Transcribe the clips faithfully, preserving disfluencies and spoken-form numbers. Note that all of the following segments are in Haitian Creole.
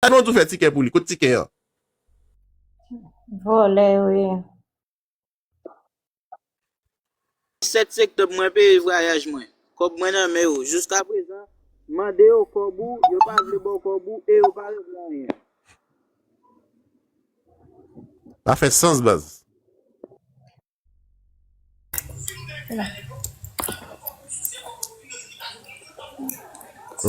Non, tou fè tikè pou li. Kot tikè an? Vòlè yo ye. Sèt septanm mwen peye vwayaj mwen. Kòb mwen nan men yo. Jiska prezan, mande yo kòb ou, yo pa vle ba w kòb ou e yo pa regle anyen. Pa fè sans, baz.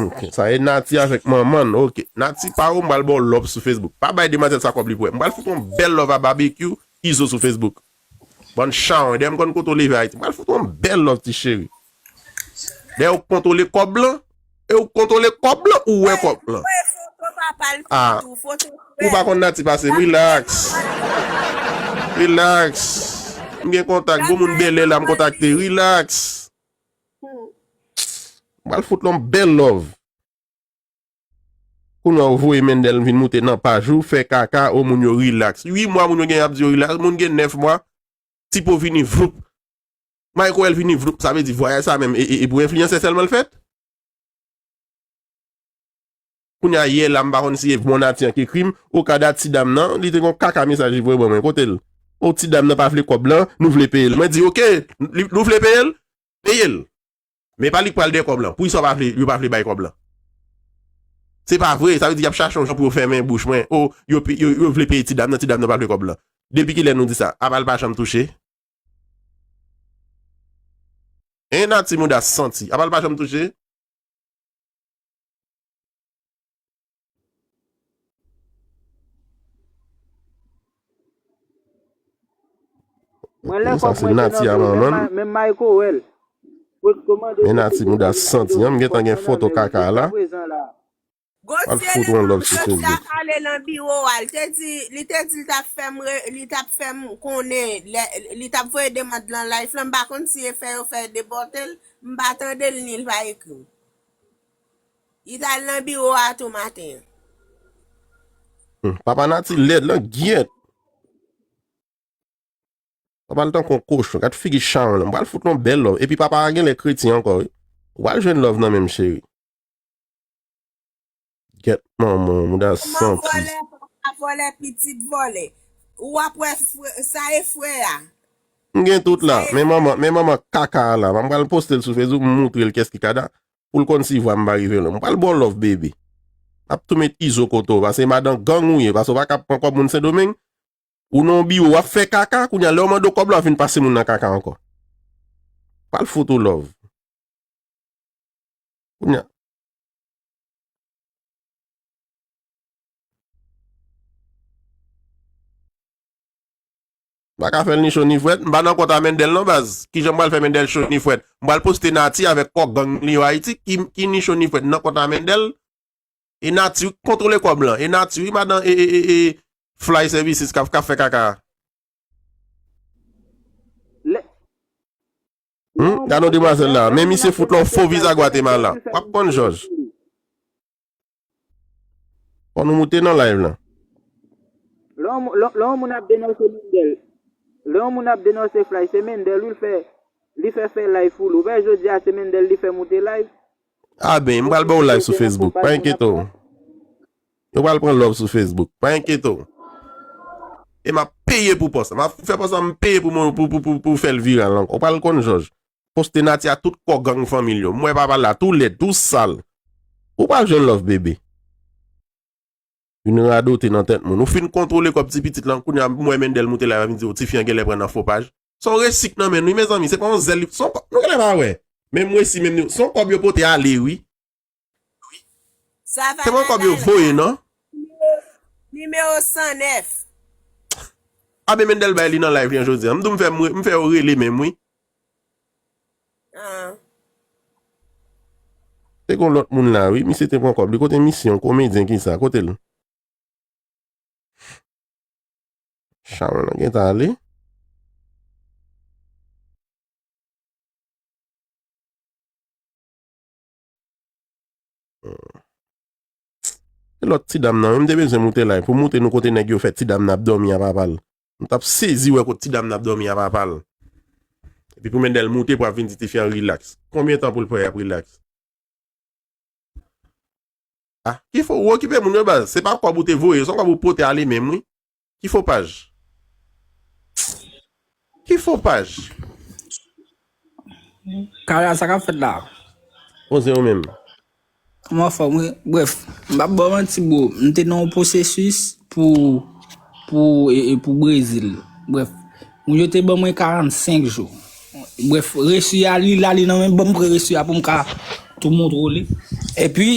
Ok, sa e Nati avèk manman l. Ok, Nati pa ou, m pral ba w love sou Facebook. Pa bay demwazèl sa kòb li pou wè. M pral fout yon bèl love a Babekyou Izo sou Facebook. Bann chawony, dèyè m konn kote w leve Ayiti. M pral fout yon bèl love, ti cheri. Dèyè ou kontwole kòb lan, e ou kontwole kòb lan, ou wè kòb lan. Ah, ou pa konn Nati pase m, relax. Relax. M gen kontak, gwo moun bèlè la m kontakte, relax. M pral fout yon bèl love. Kounye a ou voye Mendel vin moute nan paj ou, fè kaka, o moun yo relax. Uit mwa moun yo gen y ap di yo relax, moun gen nèf mwa, Tipo vini vloup. Micro L vini vloup, sa vle di vwayaj sa menm e, e, e pou enfliyansè sèlman l fèt? Kounye a yè la m pa konn si e Monati an ki ekri m, Okada ti dam nan, li te gon kaka mesaj li voye ban mwen, kote l? O ti dam nan pa vle kòb lan, nou vle peye l. Mwen di oke, li, nou vle peye l? Peye l. Men pa li k pral dèyè kòb lan. Poukisa w pa vle, yo pa vle bay kòb lan? Se pa vre, sa vle di y ap chache yon jan pou yo fèmen bouch mwen. O, yo, yo, yo vle peye ti dam nan, ti dam nan pa vle kòb lan. Depi kilè nou di sa? Apa l pa janm touche? Hein, Nati mouda santi. Apa l pa janm touche? Mwen lè kòb mwen te nan men, menm Micro L. Men Nati mouda santi an, m gentan gen foto kaka la. Al fout yon love sou Facebook. Ale nan biwo a, li te di, li te di li t ap fè m, li t ap fè m konnen, li t ap voye demann lan live lan, m pa konn si e fè yo fè depòte l, m pa tande l ni l pa ekri m. Li t al nan biwo a tou maten an. Hmm, papa Nati lèd lan gyèt. Papa l tankou yon kochon. Gad figi chawony lan. M pral fout yon bèl love. Epi papa a genlè kretyen ankò wi. Ou pral jwenn love nan men m cheri. Gyèt manman, mouda santi. Vòlè, papa vòlè, pitit vòlè. Ou ap wè sa e frè a. M gen tout la. Men manman, men manman kaka a la. M pral poste l sou Facebook, m moutre l kiyès ki kada. Pou l konn si vwa m pa rive lwen. M pral ba w love bebe. M ap tou met Izo kote w. Paske madan gang ou ye. Paske w pa ka pran kòb moun Sendomeng. Ou nan yon biwo, w ap fè kaka. Kounye a, lè yo mande w kòb la, w ap vin pase moun nan kaka ankò. Pral fout ou love. Kounye a. M pa ka fè l ni cho ni frèt. M pa nan kont a Mendel non baz. Kijan m pral fè Mendel cho ni frèt? M pral poste Nati avèk kò gang li yo Ayiti. Ki, ki ni cho ni frèt nan kont a Mendel? E Nati wi k kontwole kòb lan. E Nati wi madan e, e, e, e Fly Services k ap, k ap fè kaka a. Hmm? Gade yon demwazèl la. Men misye fout lan fo viza Gwatemala. W ap konn jòj. Fò nou moute nan live lan. Lè yon moun ap denonse Mendel, lè yon moun ap denonse Fly, se Mendel wi l fè, li fè fè live pou li. Ou pa wè jodi a se Mendel li fè moute live. A ben, m pral ba w live sou Facebook. Pa enkyete w. Yo pral pran love sou Facebook. Pa enkyete w. E m ap peye pou pòs la. M ap fè pòs la, m peye pou, pou, pou, pou, pou fè l viral ankò. Ou pral konn jòj. Poste Nati a tout kò gang fanmi l yo. M wè papa l la tou lèd, tou sal. Ou pral jwenn love bebe. Vin radote nan tèt moun. Ou fin kontwole kòb ti pitit lan, kounye a m wè Mendel moute live la vin di w tifi an genlè pran nan fo paj. Se yon resi k nan men n wi mezanmi, se pa yon zèl li, se yon kòb, nou genlè pa wè. Men m resi menm, se yon kòb yo pote ale wi. Se pa yon kòb yo voye non. Nimewo san nèf. A ben Mendel bay li nan live li an jodi a. M di w m fè, m fè yo rele menm wi. Se gon lòt moun la wi, misye te pran kòb li. Kote misye, yon komedyen ki sa? Kote l? Chawony lan gentan ale. E lòt ti dam nan, wi, m te bezwen moute live pou moute nou kote nèg yo fè ti dam nan ap dòmi a papa l. M t ap sezi wè kot ti dam nan ap dòmi a papa l. Epi pou Mendel moute pou ap vin di tifi an relax. Konbyen tan pou l pran y ap relax? Ah, ki fo, ou okipe moun yo baz. Se pa kòb ou te voye, se yon kòb ou pote ale menm, wi. Ki fo paj? Ki fo paj? Kara, sa k ap fèt la? Poze ou menm. Mwen anfòm, wi. Brèf, m p ap ba w manti, bro. M te nan yon pwosesis pou, pou, e, e, pou Brezil. Brèf, moun yo te ban mwen karannsenk jou. Brèf, resi a, li la, li nan men, ban m pran resi a pou m ka tou montre w li. Epi,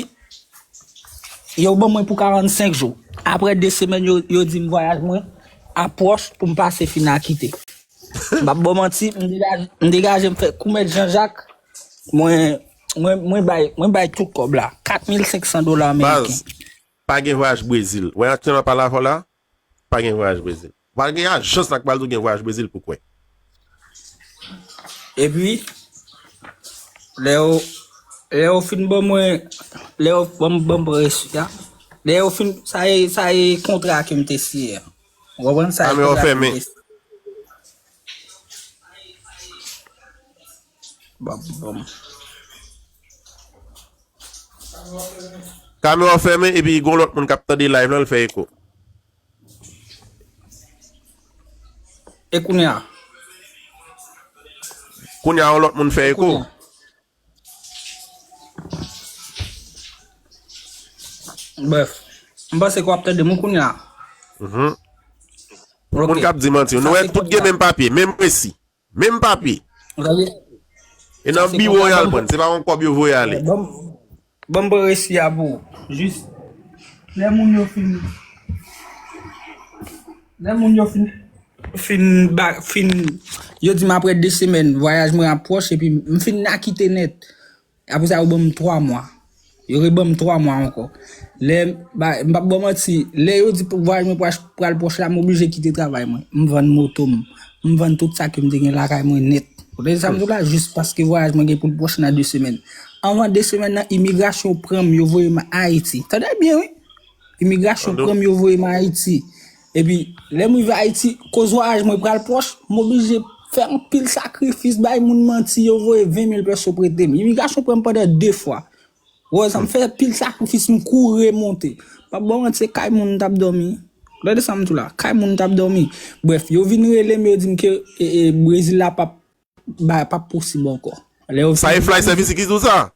yo ban mwen pou karannsenk jou. Apre de semèn, yo, yo di m vwayaj mwen ap pwòch pou m pase fin a kite. M p ap ba w manti, m degaje, m degaje, m fè kou mèt Jean Jacques, mwen, mwen, mwen bay, mwen bay tout kòb la, kat mil senk san dola ameriken. Baz, pa gen vwayaj Brezil. Wè, aktyèlman pale avè w la, pa gen vwayaj Brezil. Pa gen ajans la k pral di w gen vwayaj Brezil pou kwè. Epi, lè yo, lè yo fin ban mwen, lè yo ban m, ban m pran resi a, lè yo fin, sa e, sa e kontra ke m te siyen an. Ou konprann? Sa e Kamera w kontra ke m fèmen. te siyen. Ban m, ban m. Kamera w fèmen epi gon lòt moun k ap tande live la, l fè eko. E kounye a? Kounye a, yon lòt moun fè eko. Kounye a. Brèf, m panse ke w ap tande m kounye a. Mhm. Ok. Moun k ap di manti. Nou wè tout gen menm papye, menm resi, menm papye. Ou tande? E nan biwo y al pran, se pa yon kòb yo voye ale. Ban m, ban m pran resi a pou ou. Jis lè moun yo fin, lè moun yo fin, fin, ba, fin, yo di m apre de semèn, vwayaj mwen ap pwòch, epi m fin nan kite nèt. Apre sa, yo ban m twa mwa. Yo reban m twa mwa ankò. Lè, ba, m p ap ba w manti, lè yo di pou vwayaj mwen pral, pral pwòch la, m oblije kite travay mwen. M vann moto m. M vann tout sa ke m te gen lakay mwen nèt. Ou tande sa m di w la? Jis paske vwayaj mwen gen pou l pwòch nan de semèn. Anvan de semèn nan, imigrasyon pran m, yo voye m Ayiti. Tande byen, wi. Imigrasyon pran m, yo voye m Ayiti. Epi, lè m rive Ayiti, koz vwayaj mwen pral pwòch, m oblije fè anpil sakrifis, bay moun manti, yo voye ven mil peso prete m. Imigrasyon pran m pandan de fwa. Wè, sa m fè pil sakrifis, m kouri remonte. M p ap ba w manti, se kay moun m t ap dòmi. Gade sa m di w la, kay moun m t ap dòmi. Brèf, yo vin rele m, yo di m ke, e, e, Brezil la p ap, ba, p ap posib ankò. Lè yo Sa e Fly Service ki di w sa?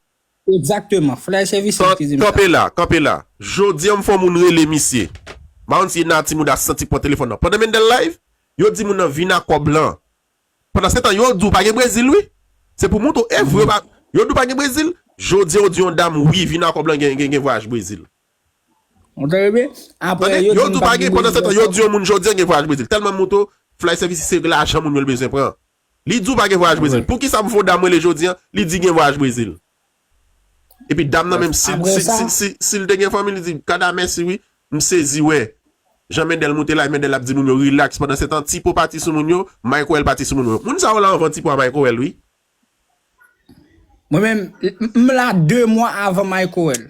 Egzakteman, Fly Service ki di m sa. Kanpe la, kanpe la. Jodi a m fè yon moun rele misye. M pa konn si Nati Mouda santi pran telefòn nan. Pandan m te nan live, yo di moun nan vin ak kòb lan. Pandan se tan, yo di w pa gen Brezil, wi. Se pou montre w, e vre, pa, yo di w pa gen Brezil. Jodi a, yo di yon dam, wi, vin ak kòb lan, gen, gen, gen vwayaj Brezil. Ou tande byen? Apre, Tande? yo Yo di di w pa gen, pandan se tan, yo di yon moun jodi a gen vwayaj Brezil. Tèlman m montre w, Fly Service se lajan moun yo l bezwen pran. Li di w pa gen vwayaj Brezil. Pouki sa m fè w dam rele jodi a, li di gen vwayaj Brezil? Epi dam nan menm, si, Apre si, sa, si, si, si l te gen fanmi, li di, Kada, mèsi, wi. M sezi, wè. Jan Mendel moute la, Mendel ap di moun yo rilaks. Pandan se tan, Tipo pati sou moun yo, Mike Well pati sou moun yo. Moun sa yo la anvan Tipo a Mike Well, wi. Mwen menm, m, m la de mwa avan Mike Well.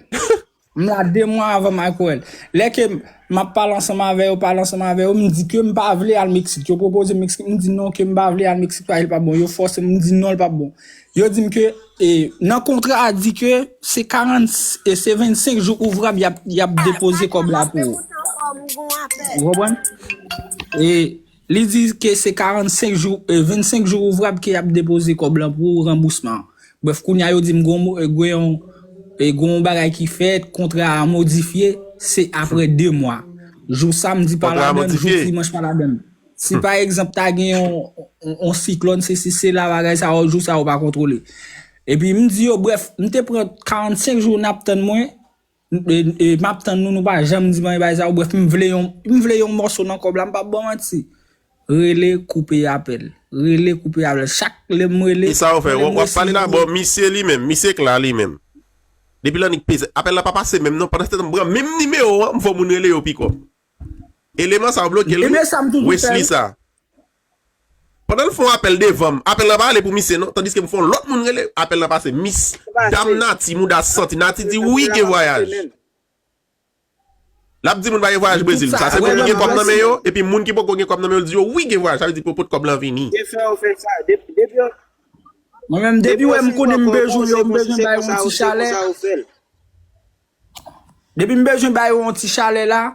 M la de mwa avan Mike Well. Lè ke m, m ap pale ansanm avè yo, pale ansanm avè yo, m di ke m pa vle al Meksik. Yo pwopoze m Meksik, m di non, ke m pa vle al Meksik, paske l pa bon. Yo fòse m, m di non, l pa bon. Yo di m ke, e, nan kontra a di ke se karant, e, se vennsenk jou ouvrab y ap, y ap depoze kòb la pou ou. Ou konprann? E li di ke se karannsenk jou, e, vennsenk jou ouvrab ke y ap depoze kòb lan pou ranbousman an. Brèf, kounye a yo di m gon mo-, e, gon, e, gon bagay ki fèt, kontra a modifye, se apre de mwa. Jou samdi pa ladan, jou dimanch pa ladan. Si pa egzanp ta gen yon, yon, yon siklòn, se si se la bagay sa yo, jou sa yo pa kontwole. Epi m di yo, brèf, m te pran karannsenk jou n ap tann mwen, e, e, m ap tann nou, nou pa janm di m anyen bagay sa yo. Brèf, m vle yon, m vle yon mòso nan kòb la, m p ap ba w manti. Rele, koupe apèl. Rele, koupe apèl. Chak lè m rele, E sa w fè, w ap pale dabò, misye li menm, misye k la li menm. Depi l annik peze, apèl la pa pase menm non, pandan se tan m pran menm nimewo an, m fè moun rele yo pikò. Eleman sa w bloke l, wi. Wesley sa. Pandan l fè yon apèl devan m, apèl la pa ale pou misye non, tandiske m fè yon lòt moun rele, apèl la pase. Miss, dam Nati, mouda santi, Nati di wi gen vwayaj. L ap di moun pa gen vwayaj Brezil. Sa se moun ki gen kòb nan men yo, epi moun ki poko gen kòb nan men yo, l di yo wi gen vwayaj. Sa vle di pou yo pot kòb lan vini. Mwen menm, depi w wè m konnen m bezwen yo, m bezwen bay yon ti chalè. Depi m bezwen ba yo yon ti chalè la,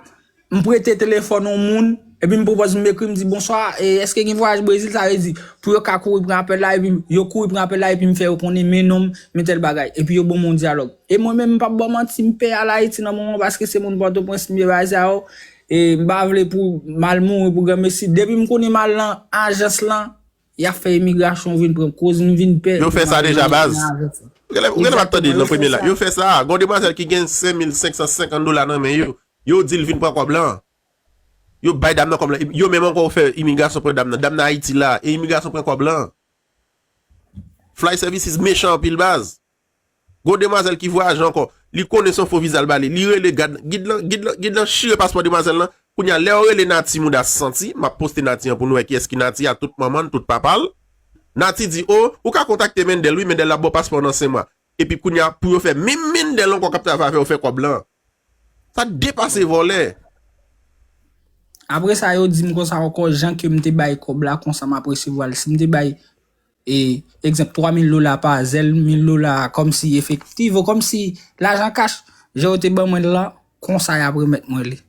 m prete telefòn yon moun, epi m pwopòz m ekri, m di, "Bonswa, e, èske gen vwayaj Brezil?" Sa vle di, pou yo ka kouri pran apèl la, epi yo kouri pran apèl la, epi m fè yo konnen men non m, men tèl bagay. Epi yo ban m yon dyalòg. E mwen menm, m p ap ba w manti, m pè al Ayiti nan moman, paske se moun Pòtoprens m ye, bagay sa yo. E m pa vle pou m al mouri pou granmesi. Depi m konnen m al nan ajans lan, y ap fè imigrasyon vin pran koz, m vin pè. Yo fè sa deja, baz. Ou genlè, ou genlè pa t tande l nan premye la. Yo fè sa. Gon demwazèl ki gen senk mil senk san senkant dola nan men yo. Yo di l vin pran kòb lan. Yo bay dam nan kòb lan. Yo menm ankò fè imigrasyon pran dam nan. Dam nan Ayiti la. E imigrasyon pran kòb lan. Fly Services mechan anpil, baz. Gon demwazèl ki vwayaje ankò. Li konnen se yon fo viza l ba li. Li rele gad, gid lan, gid lan, gid lan chire paspò demwazèl lan. Kounye a, lè yo rele Nati Mouda Santi, m ap poste Nati an pou nou wè kiyès ki Nati a, tout manman l, tout papa l. Nati di, "O, ou ka kontakte Mendel, wi, Mendel ap ba w paspò w nan senk mwa." Epi kounye a, pou yo fè menm Mendel ankò k ap travay avè yo fè kòb lan. Sa depase vòlè. Apre sa, yo di m konsa ankò, jan ke m te bay kòb la, konsa m ap resevwa l. Si m te bay e, egzanp, twa mil dola pa zèl, mil dola kòmsi efektif, kòmsi lajan kach, jan yo te ban mwen l lan, konsa y ap remèt mwen li.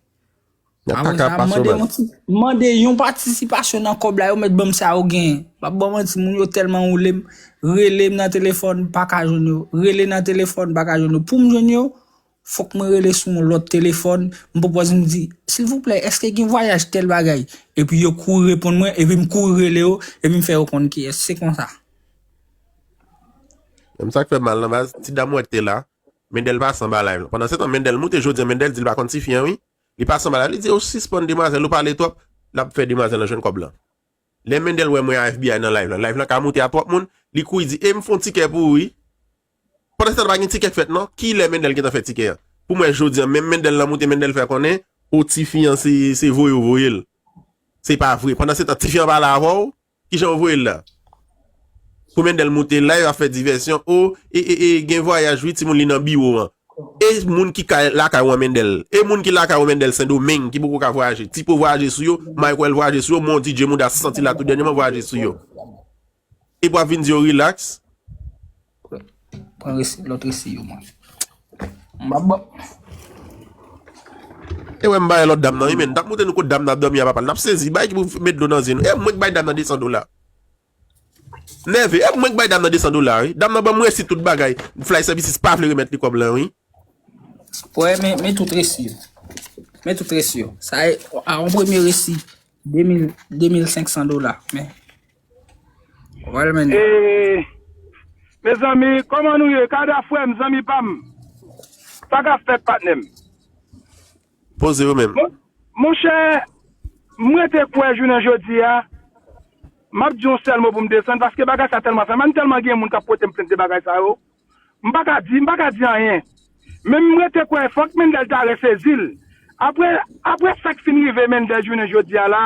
Apre sa, m mande yon ti, m mande yon patisipasyon nan kòb la, yo mèt ban m sa yo genyen. M ap ba w manti, moun yo tèlman woule m, rele m nan telefòn, pa ka jwenn yo, rele nan telefòn, pa ka jwenn yo. Pou m jwenn yo, fòk mwen rele sou yon lòt telefòn, m pwopòze m di, "Silvouplè, èske gen vwayaj tèl bagay?" Epi yo kouri reponn mwen, epi m kouri rele yo, epi m fè yo konn kiyès. Se konsa. Menm sa k fè m mal nan baz, ti dam wè k te la, Mendel pase anba live lan. Pandan se tan, Mendel moute jodi a, Mendel di l pa konn tifi an, wi. Li pase anba live, li di, "O sispann demwazèl, ou pale twòp." L ap fè demwazèl lan jwenn kòb lan. Lè Mendel wè mwen a F B I nan live lan, live lan ka moute a twòp moun, li kouri di, "E m fè yon tikè pou ou, wi." Pandan se tan, pa gen tikè k fèt, non. Kilè Mendel gentan fè tikè an? Pou mwen, jodi a, menm Mendel lan moute, Mendel fè konnen, o tifi an, se, se voye yo voye l. Se pa vre. Pandan se tan, tifi an pale avè w, kijan yo voye l la? Pou Mendel moute live ap fè divèsyon, o, e, e, e, gen vwayaj, wi, timoun li nan biwo an. E moun ki kay, lakay ou an Mendel. E moun ki lakay ou Mendel Sendomeng, ki poko ka vwayaje. Tipo vwayaje sou yo, Michael vwayaje sou yo, mon D J Mouda Santi la tou dènyèman vwayaje sou yo. Epi w ap vin di yo rilaks. Pran resi, lòt resi yo, mwen. M ap ban. E wè m bay lòt dam nan, wi, men. N t ap montre nou kot dam nan ap dòmi a papa l. N ap sezi, bay ki pou met dlo nan zye nou. E mwen k bay dam nan de san dola. Nève, e mwen k bay dam nan de san dola, wi. Dam nan ban m resi tout bagay. Fly Services pa vle remèt li kòb lan, wi. Wè, men, men tout resi yo. Men tout resi yo. Sa e, a, yon premye resi. De mil, de mil senk san dola. Men. Wè l, men. E, mezanmi, kòman nou ye? Kada frè m, zanmi pa m. Sa k ap fèt, patnè m? Poze yo menm. Mon, monchè, m rete kwè jounen jodi a, m ap di yon sèl mo pou m desann, paske bagay sa tèlman fè mal, m tèlman gen moun k ap pote m plent de bagay sa yo. M pa ka di, m pa ka di anyen. Men m rete kwè fòk Mendel ta resezi l. Apre, apre sa k fin rive Mendel jounen jodi a la,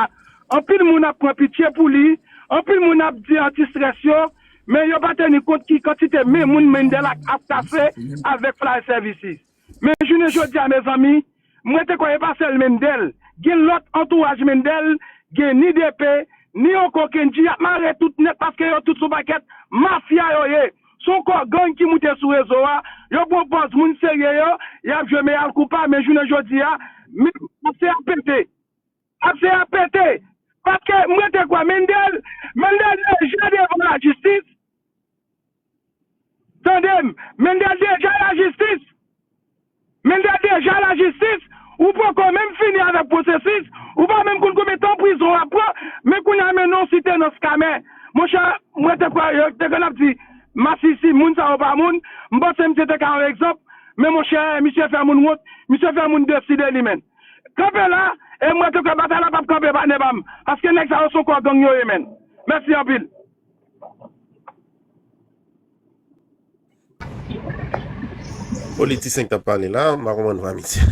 anpil moun ap pran pitye pou li, anpil moun ap di antistrès yo, men yo pa teni kont ki kantite men moun Mendel ap, ap kase avèk Fly Services. Men jounen jodi a, mezanmi, m rete kwè e pa sèl Mendel. Gen lòt antouraj Mendel, gen ni D P, ni Oko Kendji, y ap mare tout nèt paske yo tout se yon pakèt mafya yo ye. Se yon kò gang ki moute sou rezo a, yo pran pòz moun serye yo, y ap jwe mea culpa, men jounen jodi a, men ap se ap pete. Ap se ap pete. Paske m rete kwè Mendel, Mendel deja devan lajistis. Tande m, Mendel deja lajistis. Mendel deja lajistis. Ou poko menm fini avèk pwosesis. Ou pa menm konn konbyen tan prizon w ap pran. Men kounye a, men non site nan skamè. Monchè, mwen te kwè, yo te konn ap di, masisi, moun sa yo pa moun. M panse misye te ka yon egzanp. Men monchè, misye fè moun wont. Misye fè moun deside li menm. Kanpe la, e mwen te kwè batay la p ap kanpe, patnè pa m. Paske nèg sa yo se yon kò gang yo ye, menn. Mèsi anpil. Politisyen k t ap pale la, m pa konprann vwa misye.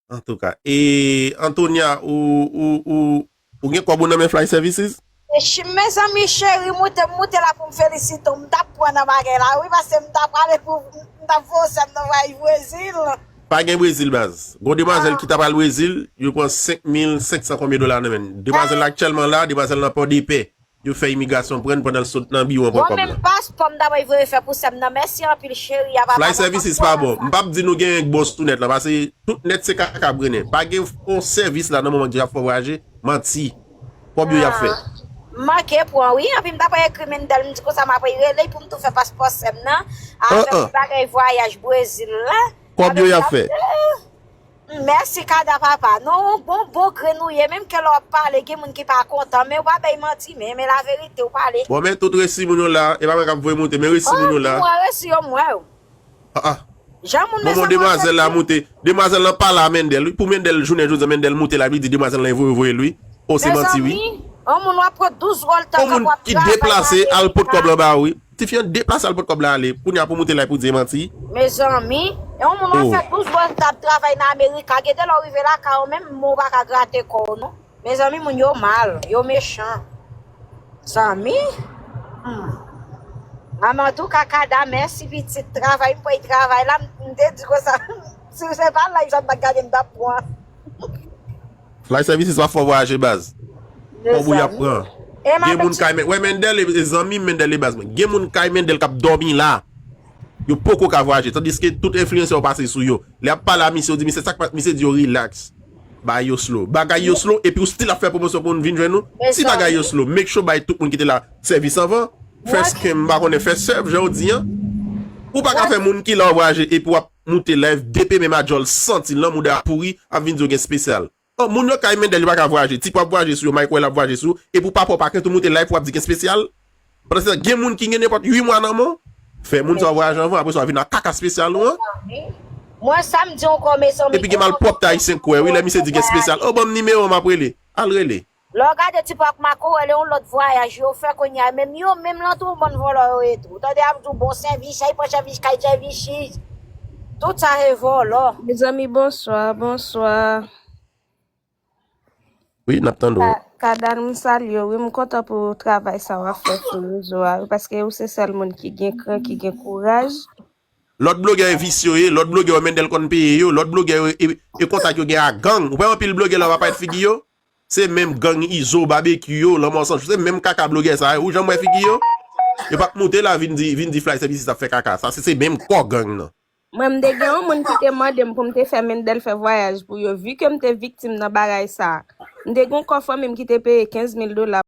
Antouka, e Antonia, ou, ou, ou, ou gen kòb ou nan men Fly Services? Mezanmi cheri, moute, moute la pou m felisite w. M t ap pran nan bagay la, wi, paske m t ap prale pou, m t ap voye sè m nan vwayaj Brezil. Pa gen Brezil, baz. Gon demwazèl ki t ap al Brezil, yo pran senk mil senk san konbyen dola nan men l. Demwazèl la aktyèlman la, demwazèl nan Pòdepè. Yo fè imigrasyon pran l pandan l sot nan biwo an pou l kòb la. Bon, menm paspò m ta bay voye fè pou sè m nan. Mèsi anpil, cheri. Fly services pa bon. M p ap di nou gen bon sou nèt la, paske tout nèt se kaka brennen. Pa gen yon sèvis la nan moman ki ap fè vwayaje, manti. Kòb yo y ap fè. M manke pran, wi. Anpi m ta pran ekri Mendel, m di konsa m ap rele pou m tou fè paspò sè m nan. Avèk bagay vwayaj Brezil la. Kòb yo y ap fè. Mèsi, Kada papa. Non, bon, bon grenn ou ye. Menm ke lè w ap pale, gen moun ki pa kontan, men w pa bay manti, men, men laverite w pale. Bon, men tout resi moun yo la, e pa mwen k ap voye monte, men resi moun yo la. Mwen resi yo, mwen yo. Ah, ah. Jan moun... Bon, bon, demwazèl la monte. Demwazèl lan pa la Mendel, wi. Pou Mendel, jounen jodi a, Mendel monte la, epi di demwazèl lan voye, voye l, wi. O, se manti, wi. Mezanmi, yon moun w ap pran douz wòl tan w ap travay la. Yon moun ki deplase, al pot kòb lan ba ou, wi. Tifi an deplase al pot kòb la ale. Kounye a pou monte la pou di e manti. Mezanmi, e yon moun w ap fè douz wòl t ap travay nan Amerika. Gen de lè w rive lakay ou menm, men w pa ka grate kò w non. Mezanmi, moun yo mal, yo mechan. Zanmi? Hmm. An, antouka, Kada, mèsi pitit. Travay, m pral travay la, m te di konsa. Si se pa live sa m t ap gade, m t ap pran. Fly services pa fè w vwayaje baz. Konbou y ap pran. Gen moun kay men, wè Mendel e zanmi m, Mendel e baz mwen. Gen moun kay Mendel k ap dòmi la. Yo poko ka vwayaje. Tandiske tout enfliyansè yo pase sou yo. Lè y ap pale a misye, yo di misye sa k pa, misye di yo relax. Bagay yo slow. Bagay yo slow, epi ou still ap fè pwomosyon pou moun vin jwenn ou. Si bagay yo slow, make sure bay tout moun ki te la sèvis anvan. Fè scam, m pa konnen, fè serve, jan w di an. Ou pa ka fè moun ki la w vwayaje epi w ap moute live, depi menm a djòl santi l nan mouda pouri, ap vin di w gen espesyal. Oh, moun yo kay Mendel, yo pa ka vwayaje. Ti pwap vwayaje sou yo, Mike Well ap vwayaje sou, epi w pa pòpakèt ou moute live pou w ap di gen espesyal. Pandan se tan, gen moun ki gen nenpòt uit mwa nan men w, fè moun sa w vwayaje anvan, apre sa w vin ak kaka espesyal ou an. Mwen, sa m di ankò, mezanmi. Epi gen malpwòpte ayisyen k kwè, wi, lè misye di gen espesyal. Oh, ban m nimewo, m ap rele. Al rele. Lè w gade ti pwap makorèl, e yon lòt vwayaj yo fè kounye a, menm yo, menm lan tou, bann vòlò yo ye tou. Tande, ap di w bon sèvis, ay pran sèvis kay sèvis. Tout sa se vòlò. Mezanmi, bonswa, bonswa. Wi, n ap tande w. Ka-, Kadan, m salye w, wi, m kontan pou travay sa w ap fè sou rezo a, wi, paske ou se sèl moun ki gen kran, ki gen kouraj. Lòt blogè yo visye yo ye, lòt blogè yo Mendel konn peye yo, lòt blogè yo e, e kontak yo gen ak gang. Ou pa wè anpil blogè la w ap parèt figi yo? Se menm gang Izo, Babekyou yo, Lanmò Sancho, se menm kaka blogè sa yo. Ou janm wè figi yo? Yo p ap moute la vin di, vin di Fly services ap fè kaka. Sa se, se menm kò gang nan. Mwen, m te gen yon moun ki te mande m pou m te fè Mendel fè vwayaj pou yo. Vi ke m te viktim nan bagay sa, m te gen yon kò fanmi m ki te peye kenz mil dola.